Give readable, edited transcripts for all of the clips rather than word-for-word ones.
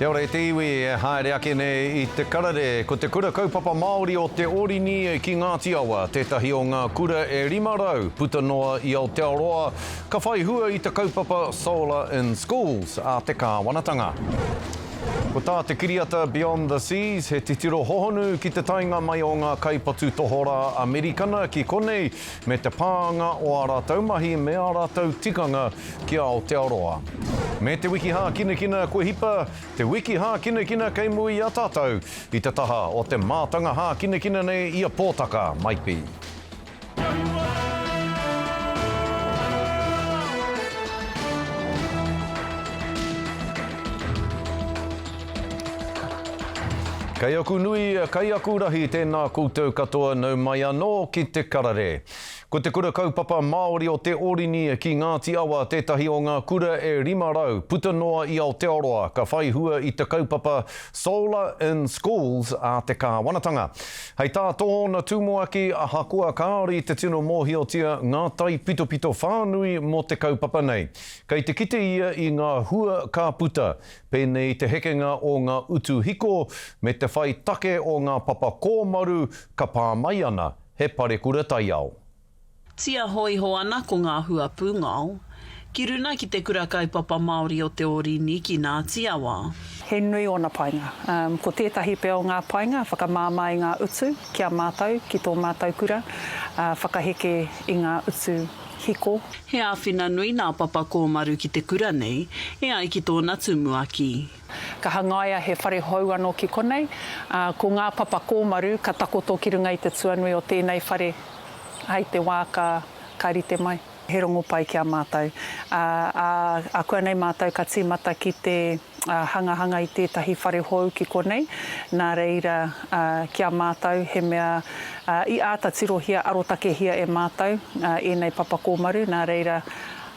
Kia ora e te iwi e haere ake nei i te karere. Ko te Kura Kaupapa Māori o Te Orini ki Ngāti Awa tētahi o ngā kura e 500 puta noa i Aotearoa ka whai hua i te kaupapa Solar in Schools a te kāwanatanga. Ko tā te kiriata Beyond the Seas he titiro hohonu ki te taenga mai o ngā kaipatu tohorā Amerikana ki konei me te pānga o ā rātou mahi me ā rātou tikanga ki Aotearoa. Me te wiki hākinakina kua hipa, te wiki hākinakina kei mua i a tātou, i te taha o te mātanga hākinakina nei i a Pōtaka, Mike B. Kei aku nui, kei aku rahi, tēnā koutou katoa, nau mai anō ki te karere. Ko Te Kura Kaupapa Māori o Te Orini ki Ngāti Awa tētahi o ngā kura e 500 puta noa i Aotearoa ka whai hua i te kaupapa Solar in Schools a te kāwanatanga. Hei tā tōna tumuaki, ahakoa kāore i te tino mōhiotia ngā taipitopito whānui mō te kaupapa nei, kei te kite ia i ngā hua ka puta, pēnei i te hekenga o ngā utu hiko me te whai take o ngā papa kōmaru ka pā mai ana he parekura taiao. Tiaho iho ana ko ngā hua pūngao, ki runa ki te Kura Kaupapa Māori o Te Ōrini ki Ngāti Awa. He nui ōna painga. Ko tētahi pea o ngā painga, whakamāmā i ngā utu ki a mātou, ki tō mātou kura, whakaheke i ngā utu hiko. He āwhina nui nā Papa Kōmaru ki te kura nei, e ai ki tōna tumuaki. Ka hangaia he whare hou anō ki konei, ā, ko ngā papa kōmaru ka takoto ki runga i te tuanui o tēnei whare hei te wā ka, ka rite mai. He rongopai ki a mātou. Ā, ā, ākuanei mātou ka tīmata ki te hangahanga i tētahi whare hou ki konei, nā reira, ā, ki a mātou he mea, ā, i āta tirohia, arotakehia e mātou, ā, ēnei papa kōmaru, nā reira,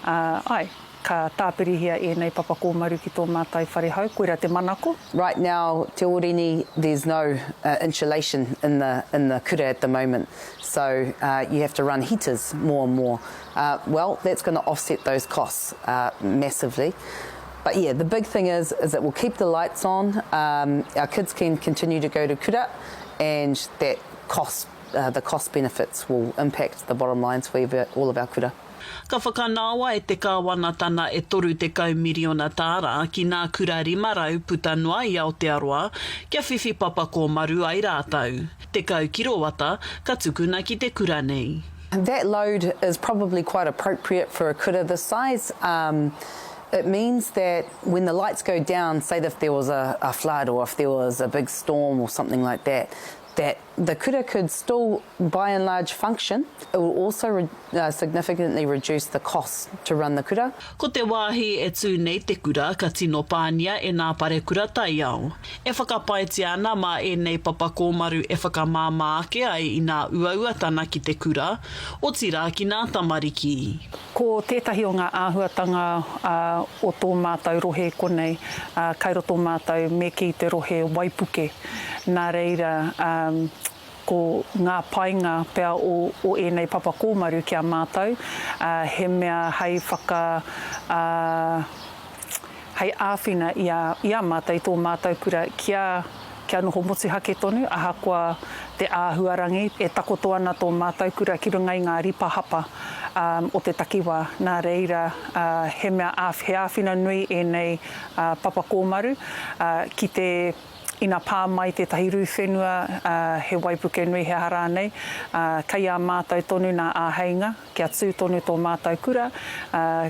ā, āe. Ka tāpirihia ēnei papa kōmaru ki tō mātou whare hou, koirā te manako. Right now, Te Ōrini, there's no insulation in the in the kura at the moment, so you have to run heaters more and more. Well, that's gonna offset those costs massively. But yeah, the big thing is is it will keep the lights on, our kids can continue to go to kura and that cost, the cost benefits will impact the bottom lines for all of our kura. Ka whakanaoa e te kāwanatana e 30 miriona tāra ki nā kura 500 puta noa i Aotearoa kia whiwhi papa kōmaru ai rātou. 10 kirowata ka tukuna ki te kura nei. That load is probably quite appropriate for a kura this size. Um, it means that when the lights go down, say if there was a, a flood or if there was a big storm or something like that, that the kura could still by and large function. It will also re, uh, significantly reduce the cost to run the kura. Ko te wāhi e tū nei te kura ka tino pānia e nā parekura taiao. E whakapaetia ana mā ēnei papa kōmaru e whakamāmā ake ai i nā uauatana ki te kura, otirā ki nā tamariki. Ko tētahi o ngā āhuatanga o tō mātou rohe konei, kai roto mātou me kī te rohe waipuke. Nā reira, ko ngā painga pea o o ēnei papa kōmaru ki a mātou, he mea hei whaka, hei āwhina i a i a mātou, i tō mātou kura kia kia noho motuhake tonu ahakoa te āhuarangi e takoto ana tō mātou kura ki runga i ngā ripa hapa o te takiwā. Nā reira, he mea he āwhina nui ēnei papa kōmaru ki te ina pā mai tētahi rū whenua, he waipuke nui, he aha rānei, kei a mātou tonu nā āheinga kia tū tonu tō mātou kura,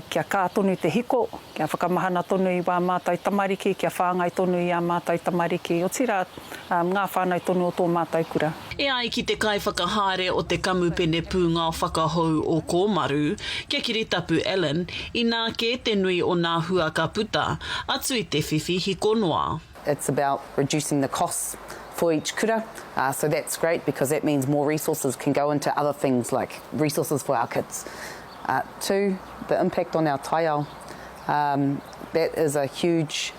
kia kā tonu te hiko, kia whakamahana tonu i wā mātou tamariki, kia whāngai tonu i ā mātou tamariki, otirā, ngā whānau tonu o tō mātou kura. E ai ki te kaiwhakahaere o te kamupene pūngao whakahou o Kōmaru, kia Kiritapu Allen, inā kē te nui o nā hua ka puta, atu i te whiwhi hiko noa. It's about reducing the costs for each kura, so that's great because that means more resources can go into other things like resources for our kids. Two, the impact on our taiao, that is a huge,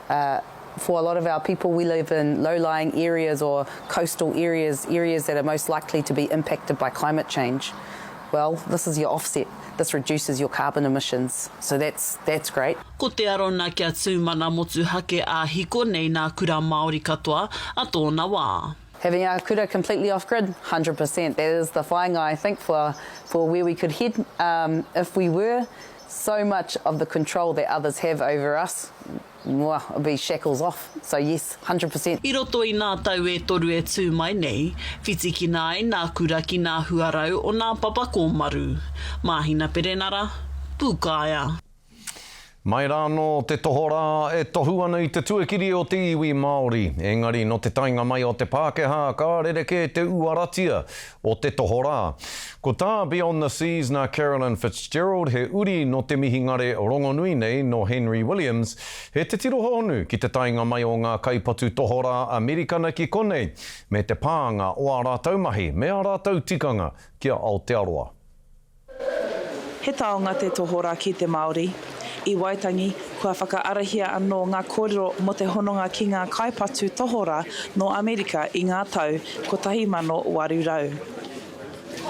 for a lot of our people we live in low-lying areas or coastal areas, areas that are most likely to be impacted by climate change. Well, this is your offset. This reduces your carbon emissions, so that's, that's great. Ko te arona kia tū mana motuhake ā-hiko nei nā kura Māori katoa a tōna wā. Having our kura completely off grid, 100%. That is the whāinga I think for, for where we could head um, if we were. So much of the control that others have over us, well, it'd be shackles off. So yes, 100%. I roto i nā tau e toru e tū mai nei, whitikina ai nā kura ki nā huarau o nā papa kōmaru. Māhina Perenara, Pūkaea. Mai rānō te tohorā e tohu ana i te tuakiri o te iwi Māori, engari nō te taenga mai o te Pākehā ka rerekē te uaratia o te tohorā. Ko tā Beyond the Seas nā Carolyn Fitzgerald, he uri nō te mihingare rongonui nei nō Henry Williams, he titiro hōhonu ki te taenga mai o ngā kaipatu tohorā Amerikana ki konei, me te pānga o ā rātou mahi me ā rātou tikanga ki a Aotearoa. He taonga te tohorā ki te Māori. I Waitangi, kua whakaarahia anō ngā kōrero mō te hononga ki ngā kaipatu tohorā nō Amerika i ngā tau 1800.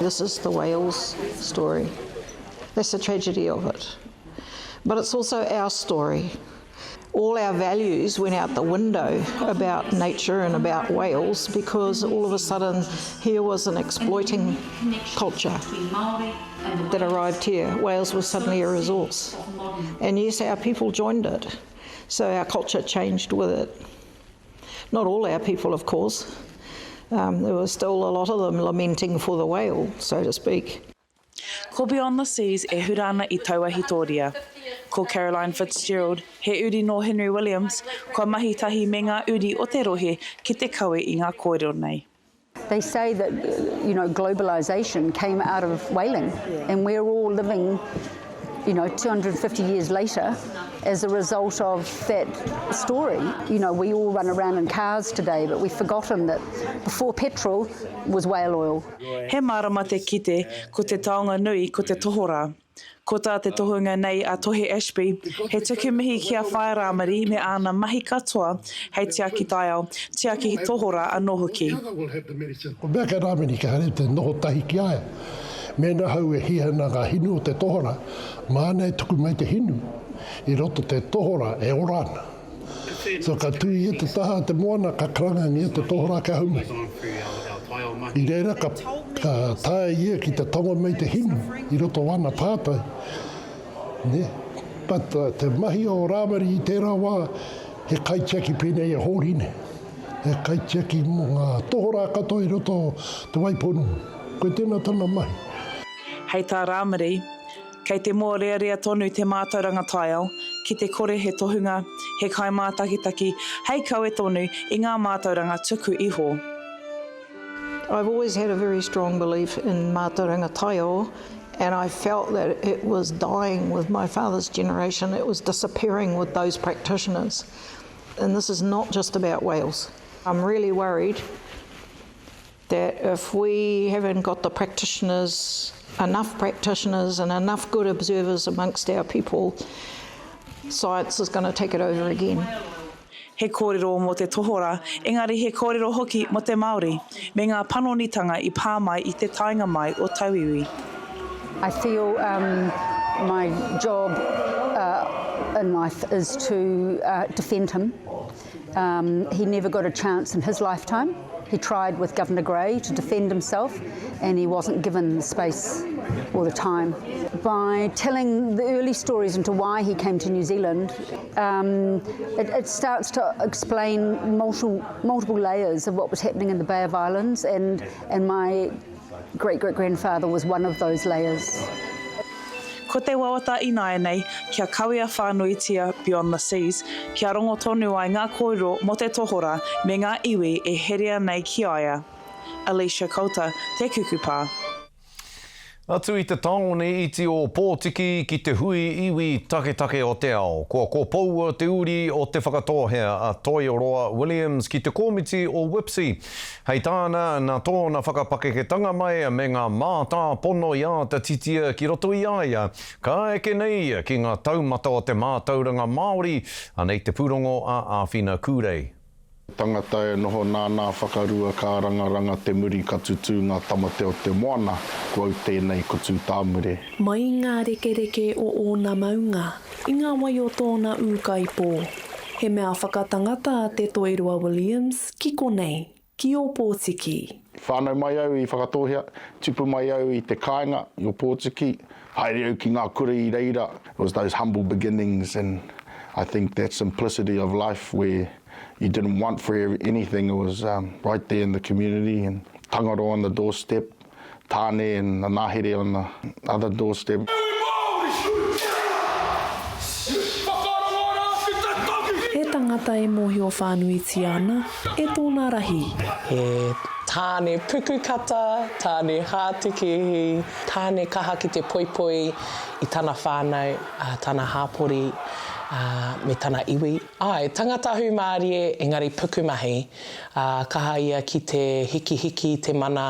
This is the whales story. That's the tragedy of it. But it's also our story. All our values went out the window about nature and about whales because all of a sudden here was an exploiting culture that arrived here. Whales was suddenly a resource. And yes, our people joined it. So our culture changed with it. Not all our people, of course. Um, there were still a lot of them lamenting for the whale, so to speak. Ko Beyond the Seas e hura ana i taua hitōria. Ko Caroline Fitzgerald, he uri nō Henry Williams, kua mahi tahi me ngā uri o te rohe ki te kawe i ngā kōrero nei. They say that, you know, globalisation came out of whaling and we're all living, you know, 250 years later as a result of that story. You know, we all run around in cars today, but we've forgotten that before petrol was whale oil. He mārama te kite, ko te taonga nui ko te tohorā. Ko tā te tohunga nei a Tohe Ashby, he tuku mihi ki a Whaea Rāmiri me āna mahi katoa hei tiaki taiao, tiaki tohorā anō hoki. Ko mea kei Rāmiri ka haere te noho tahi ki a ia. Mēnā hau e hia ana ngā hinu o te tohorā, māna e tuku mai te hinu i roto te tohorā e ora ana. So ka tū ia te taha o te moana, ka karangangia te tohorā kia hau mai. I reira ka, ka taea ia ki te tango mai te hinu i roto o ana pātai. Ne? But uh, te mahi o Rāmari i tērā wā, he kaitiaki pēnei e Hōrine. He kaitiaki mō ngā tohorā katoa i roto o Te Waipounamu. Koe tēnā tana mahi. Hei tā Rāmari, Kei te mōrearea tonu te mātauranga taiao, ki te kore he tohunga, he kaimātakitaki hei kawe tonu i ngā mātauranga tuku iho. I've always had a very strong belief in mātauranga taiao and I felt that it was dying with my father's generation, it was disappearing with those practitioners. And this is not just about whales. I'm really worried that if we haven't got the practitioners, enough practitioners and enough good observers amongst our people, science is going to take it over again. He kōrero mō te tohorā, engari he kōrero hoki mō te Māori, me ngā panonitanga i pā mai i te taenga mai o tauiwi. I feel um, my job uh, in life is to uh, defend him. Um, he never got a chance in his lifetime. He tried with Governor Grey to defend himself and he wasn't given the space or the time. By telling the early stories into why he came to New Zealand, um, it, it starts to explain multiple, multiple layers of what was happening in the Bay of Islands and, and my great-great-grandfather was one of those layers. Ko te wawata ināianei, kia kawea whānuitia Beyond the Seas, kia rongo tonu ai ngā kōrero mō te tohorā me ngā iwi e herea nei ki a ia. Alicia Coulter, Te Kuku Pā. Atu i te tāone iti o Pōtiki ki te hui iwi taketake o te ao, kua kopoua te uri o Te Whakatōhea a Toiroa Williams ki te kōmiti o WIPCE. Hei tāna, nā tōna whakapakeketanga mai me ngā mātāpono i āta titia ki roto i a ia, ka eke nei ia ki ngā taumata o te mātauranga Māori, anei te pūrongo a Āwhina Kūrei. Tangata e noho nānā whakarua kārangaranga te muri ka tutū ngā tamatea o te moana, ko au tēnei ko Tūtāmure. Mai i ngā rekereke o ōna maunga, i ngā wai o tōna ūkaipō. He mea whakatangata a Te Toiroa Williams ki konei, ki Ōpōtiki. Whānau mai au i Whakatōhea, tupu mai au i te kāinga, i Ōpōtiki, haere au ki ngā kura i reira. It was those humble beginnings and I think that simplicity of life where you didn't want for anything, it was right there in the community and Tangaroa on the doorstep, Tāne and the ngahere on the other doorstep. He tangata e mōhio whānuitia ana e tōna rahi. He tāne pukukata, tāne hātekēhi, tāne kaha ki te poipoi i tana whānau, tana hāpori, me tana iwi. Āe, tangata hūmārie, engari pukumahi, ā, kaha ia ki te hikihiki i te mana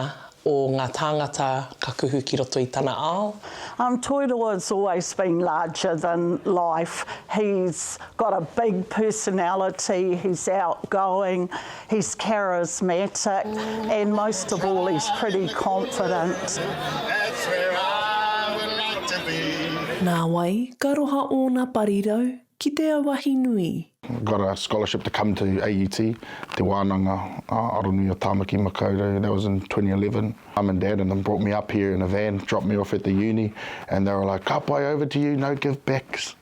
o ngā tāngata ka kuhu ki roto i tana ao. Um, Toiroa's always been larger than life. He's got a big personality, he's outgoing, he's charismatic, and most of all, he's pretty confident. Nāwai, ka roha ōna parirau, Ki te auahi nui. Got a scholarship to come to AUT, Te Wānanga Aronui o Tāmaki Makaurau, that was in 2011. Mum and Dad and them brought me up here in a van, dropped me off at the uni and they were like, ka pai over to you, no give backs,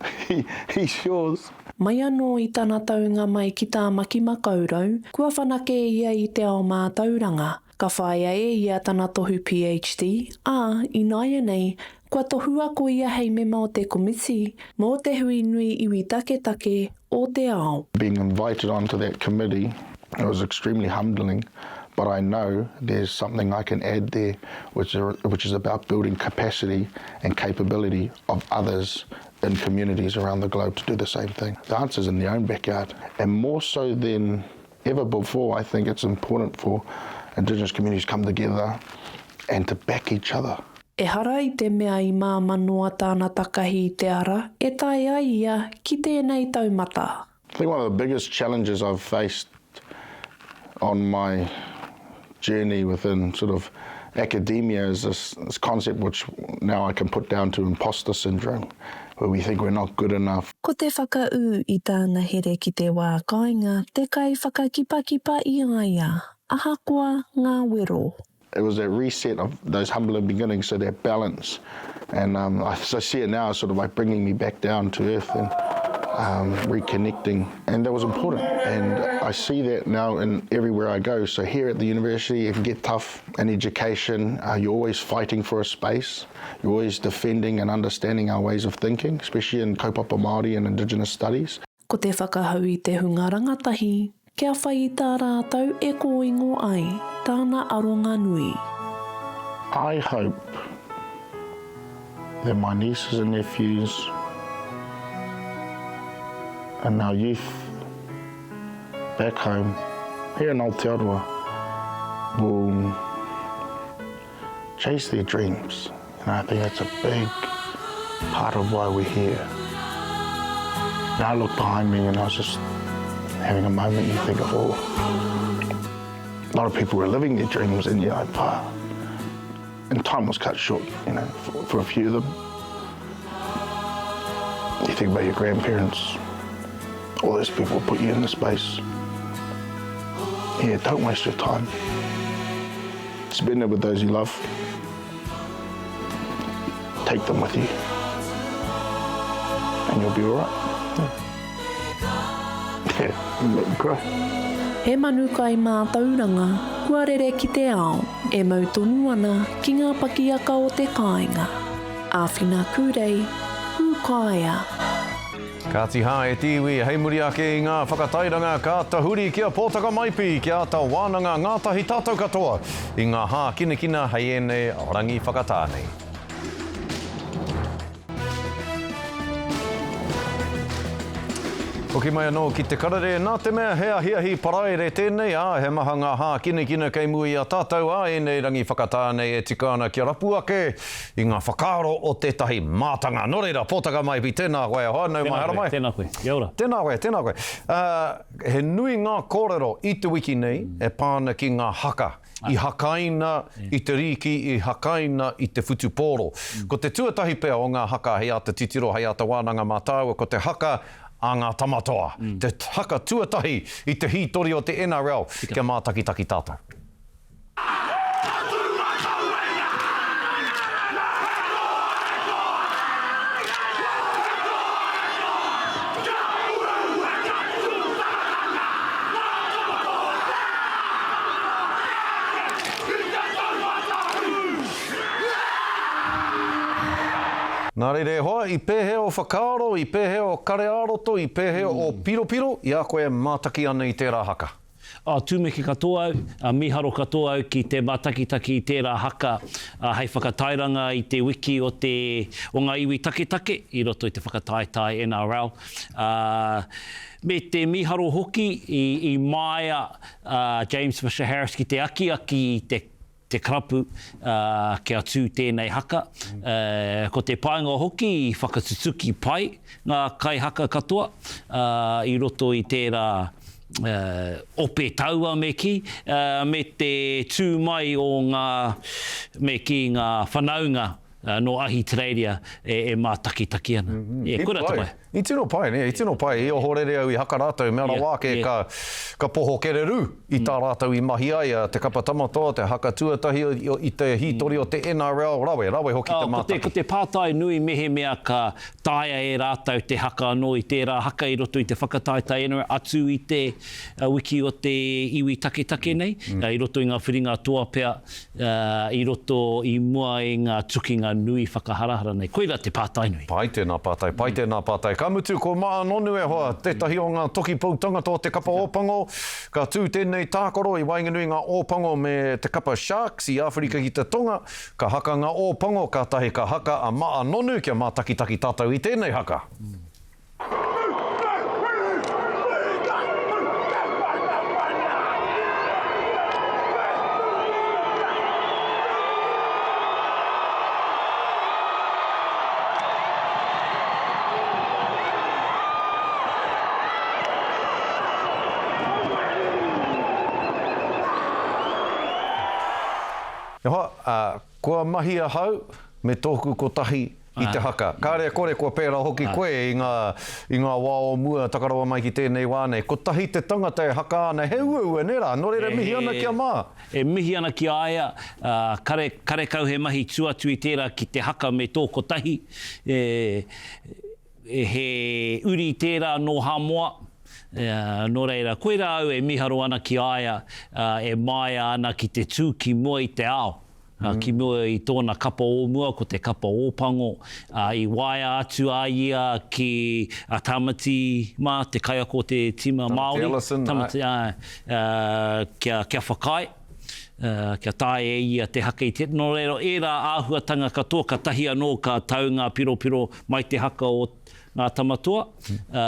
he's yours. Mai anō i tana taunga mai ki Tāmaki Makaurau, kua whanake ia i te ao mātauranga. Ka whāia e ia tana tohu PhD, ā, ināianei, kua tohua ko ia hei mema o te komiti mō te Hui Nui Iwi Taketake o te Ao. Being invited onto that committee, it was extremely humbling, but I know there's something I can add there, which, are, which is about building capacity and capability of others in communities around the globe to do the same thing. The answer's in their own backyard, and more so than ever before, I think it's important for Indigenous communities to come together and to back each other. Ehara i te mea i māmā noa tāna takahi i te ara e tae ai ia ki tēnei taumata. I think one of the biggest challenges I've faced on my journey within sort of academia is this, this concept which now I can put down to imposter syndrome, where we think we're not good enough. Ko te whakaū i tāna here ki te wā kāinga te kaiwhakakipakipa i a ia, ahakoa ngā wero. It was that reset of those humbler beginnings, so that balance. And um, I, so I see it now as sort of like bringing me back down to earth and um, reconnecting. And that was important. And I see that now in everywhere I go. So here at the university, it can get tough in education. Uh, you're always fighting for a space. You're always defending and understanding our ways of thinking, especially in kaupapa Māori and Indigenous studies. Ko te whakahau i te hunga rangatahi kia whai i tā rātou e kōingo ai, tāna aronga nui. I hope that my nieces and nephews and our youth back home here in Aotearoa will chase their dreams. And I think that's a big part of why we're here. And I look behind me and I was just having a moment you think of, oh, a lot of people were living their dreams and you're like, oh. And time was cut short, you know, for, for a few of them. You think about your grandparents, all those people put you in the space. Yeah, don't waste your time. Spend it with those you love. Take them with you. And you'll be all right. Yeah. Yeah, make me cry. He manu kai mātauranga kua rere ki te ao, e mau tonu ana ki ngā pakiaka o te kāinga. Āwhina Kūrei, Ūkaea. Kāti hā e te iwi, hei muri ake i ngā whakatairanga ka tahuri ki a Pōtaka Maipi kia āta wānanga ngātahi tātou katoa i ngā hākinakina hei ēnei rangi whakatā nei. Hoki mai anō ki te karere, nā te mea he ahiahi paraire tēnei, ā, he maha ngā hākinakina kei mua i a tātou ā ēnei rangi whakatā nei e tika ana kia rapu ake i ngā whakaaro o tētahi mātanga. Nō reira, Pōtaka Maipi, tēnā koe e hoa, nau mai haramai. Tēnā koe, kia ora. Tēnā koe, tēnā koe. Ā, he nui ngā kōrero i te wiki nei e pā ana ki ngā haka. I hakaina i te rīki, i hakaina i te whutupōro. Ko te tuatahi pea o ngā haka hei āta titiro, hei āta wānanga mā tāua, ko te haka a ngā Tamatoa. Te haka tuatahi i te hītori o te NRL. Kia mātakitaki tātou. Nā reira e hoa, i pēhea ō whakaaro, i pēhea ō kare ā-roto, i pēhea ō piropiro i a koe e mātaki ana i tērā haka? Ā, tūmeke katoa au, ā, mīharo katoa au ki te mātakitaki i tērā haka, ā, hei whakatairanga i te wiki o te, o ngā iwi taketake i roto i te whakataetae NRL. Ā, me te mīharo hoki i, i māia a James Fisher Harris ki te akiaki i te, te karapu, ā, kia tū tēnei haka. Ā, ko te painga hoki i whakatutuki pai ngā kaihaka katoa, ā, i roto i tērā, ā, ope taua me kī, ā, me te tū mai o ngā, me kī, ngā whanaunga, Nō Ahitereiria e mātakitaki ana. E, koira te pai. I tino pai, nē, i tino pai. I ohorere au i haka rātou, mea rawa ake ka, ka poho kererū i tā rātou i mahi ai, a Te Kapa Tamatoa, te haka tuatahi i te hītori o te NRL, rawe, rawe hoki te mātaki. Ko te pātai nui mehemea ka taea e rātou te haka anō i tērā haka i roto i te whakataetae NRL atu i te wiki o te iwi taketake nei, i roto i ngā whiringa toa pea, i roto i mua i ngā tukinga nui whakaharahara nei? Koirā te pātai nui. Pai tēnā pātai, pai tēnā pātai. Ka mutu ko Maa Nonu e hoa, tētahi o ngā toki pou tangata o te kapa Ōpango. Ka tū tēnei tākaro i waenganui ngā Ōpango me te kapa Sharks i Āwherika ki te Tonga. Ka haka ngā Ōpango, kātahi ka haka a Maa Nonu kia mātakitaki tātou i tēnei haka. E hoa, kua mahi ahau me tōku kotahi i te haka. Kāre e kore kua pērā hoki koe i ngā, i ngā wā o mua taka rawa mai ki tēnei wā nei. Kotahi te tangata e haka ana, he uaua nē rā, nō reira mihi ana ki a Mā. E mihi ana ki a ia, ā, kare, karekau he mahi tū atu i tērā ki te haka me tō kotahi. E, he uri tērā nō Hāmoa, nō reira, koirā au e mīharo ana ki a ia, ā, e māia ana ki te tū ki mua i te ao. Ki mua i tōna kapa o mua, ko te kapa Ōpango, ā, i waea atu a ia ki a Tamati mā, te kaiako o te tīma Māori. Tamati Ellison, āe. Tamati, āe, ā, kia, kia whakaae, ā, kia taea e ia te haka i te, nō reira, ērā āhuatanga katoa, katahi anō ka tau ngā piropiro mai te haka o Ngā Tamatoa, ā,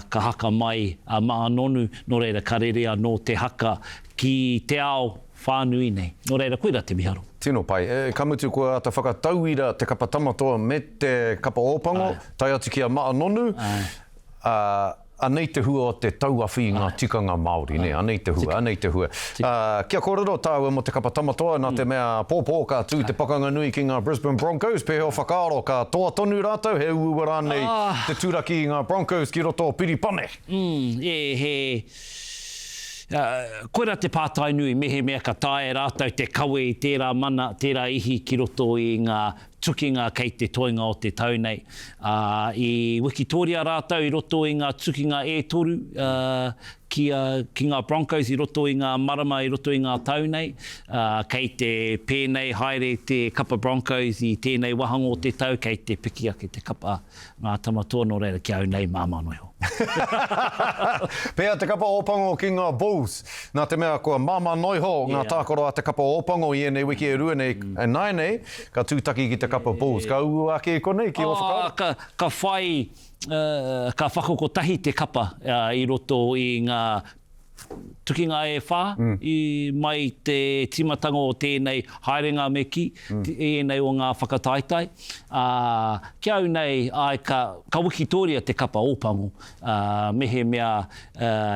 ka haka mai a Ma'a Nonu, nō reira ka rere anō te haka ki te ao whānui nei. Nō reira, koirā te miharo. Tino pai. Ka mutu kua āta whakatauira te kapa Tamatoa me te kapa Ōpango, tae atu ki a Ma'a Nonu, ā, Anei te hua o te tauawhi i ngā tikanga Māori, nē, anei te hua, anei te hua. Ā, kia kōrero tāua mō te kapa Tamatoa, nā te mea āpōpō ka tū te pakanga nui ki ngā Brisbane Broncos, pēhea o whakaaro, ka toa tonu rātou, he uaua rānei te turaki i ngā Broncos ki roto o Piripane? Mm, e, he, ā, koirā te pātai nui, mehemea ka taea e rātou te kawe i tērā mana, tērā ihi ki roto i ngā tukinga kei te toenga o te tau nei. Ā, i wikitōria rātou i roto i ngā tukinga e toru, ā, ki, ā, ki ngā Broncos i roto i ngā marama, i roto i ngā tau nei. Ā, kei te pēnei haere te kapa Broncos i tēnei wāhanga o te tau, kei te piki ake te kapa Ngā Tama Toa, nō reira ki a au nei māmā noa iho. Pēhea te kapa Ōpango ki ngā Bulls? Nā te mea kua māmā noa iho ngā tākaro a te kapa Ōpango i ēnei wiki e rua nei, ināianei ka tūtaki ki te kapa. kapa Bulls. Ka uaua ake i konei ki ō whakaaro? Ka, ka whai, ka whakakotahi te kapa i roto i ngā tukinga e whā i mai te tīmatanga o tēnei haerenga me kī, ēnei o ngā whakataetae. Ā, ki au nei, āe ka, ka wikitōria te kapa Ōpango, ā, mehemea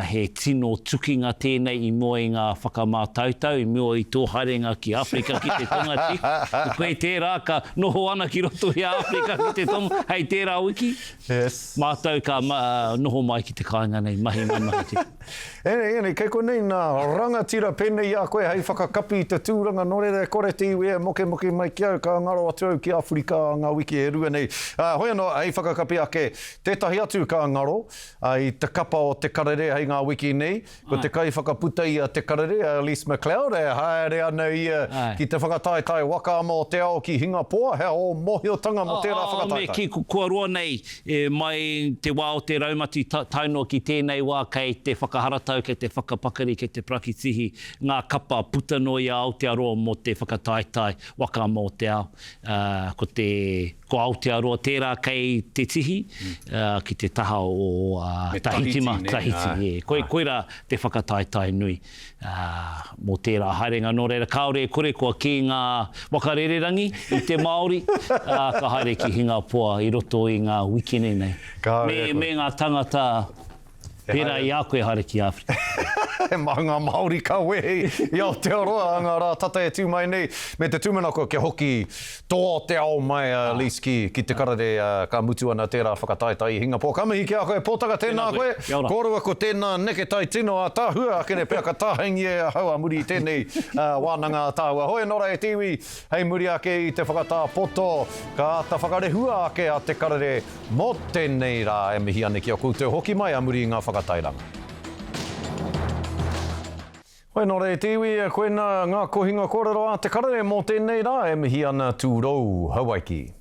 he tino tukinga tēnei i mua i ngā whakamātautau, i mua i tō haerenga ki Āwherika ki te Tonga, Chief. Ko koe tērā ka noho ana ki roto i a Āwherika ki te Tonga hei tērā wiki. Yes. Mātou ka noho mai ki te kāinga nei, mahi ngā mahi tika. Ēnei, ēnei, kei konei nā rangatira pēnei i a koe hei whakakapi i te tūranga, nō reira e kore te iwi e mokemoke mai ki au, ka ngaro atu au ki Āwherika ā ngā wiki e rua nei. Ā, hoi anō, hei whakakapi ake, tētahi atu ka ngaro, ā, i te kapa o Te Karere hei ngā wiki nei, Ko te kaiwhakaputa i a Te Karere, a Elise McLeod, e haere ana ia ki te whakataetae waka ama o te ao ki Hingapoa, he ō mōhiotanga mō tērā whakataetae? Me kī, kua roa nei, mai te wā o te raumati tae noa ki tēnei wā kei te whakaharatau, kei te whakapakari, kei te parakitihi ngā kapa puta noa i a Aotearoa mō te whakataetae waka ama o te ao. Ko te Ko Aotearoa tērā kei te tihi, ki te taha o Tahiti mā, Tahiti, e. Koirā te whakataetae nui mō tērā haerenga. Nō reira, kāore e kore kua kī ngā waka rererangi i te Māori, ka haere ki Hingapoa i roto i ngā wikene nei. Me ngā tangata Pērā i a koe haere ki Āwherika. He maha ngā Māori ka wehe i Aotearoa ā ngā rā tata e tū mai nei, me te tūmanako kia hoki tō te ao mai a Elise ki, ki te karere, ā, ka mutu ana tērā whakataetae i Hingapoa. Ka mihi ki a koe, Pōtaka, tēnā koe. Kōrua ko tēnā neketai tino ātaahua, akene pea ka tāhaingia e ahau ā muri i tēnei wānanga a tāua. Hoi anō rā e te iwi, hei muri ake i te whakatā poto, ka āta whakarehua ake a te karere Mō tēnei rā e mihi ana ki a koutou hoki mai a muri i ngā whakatairanga. Hoi nō reira te iwi, koina ngā kohinga kōrero a Te Karere mō tēnei rā e mihi ana Tūrou, Hawaiki.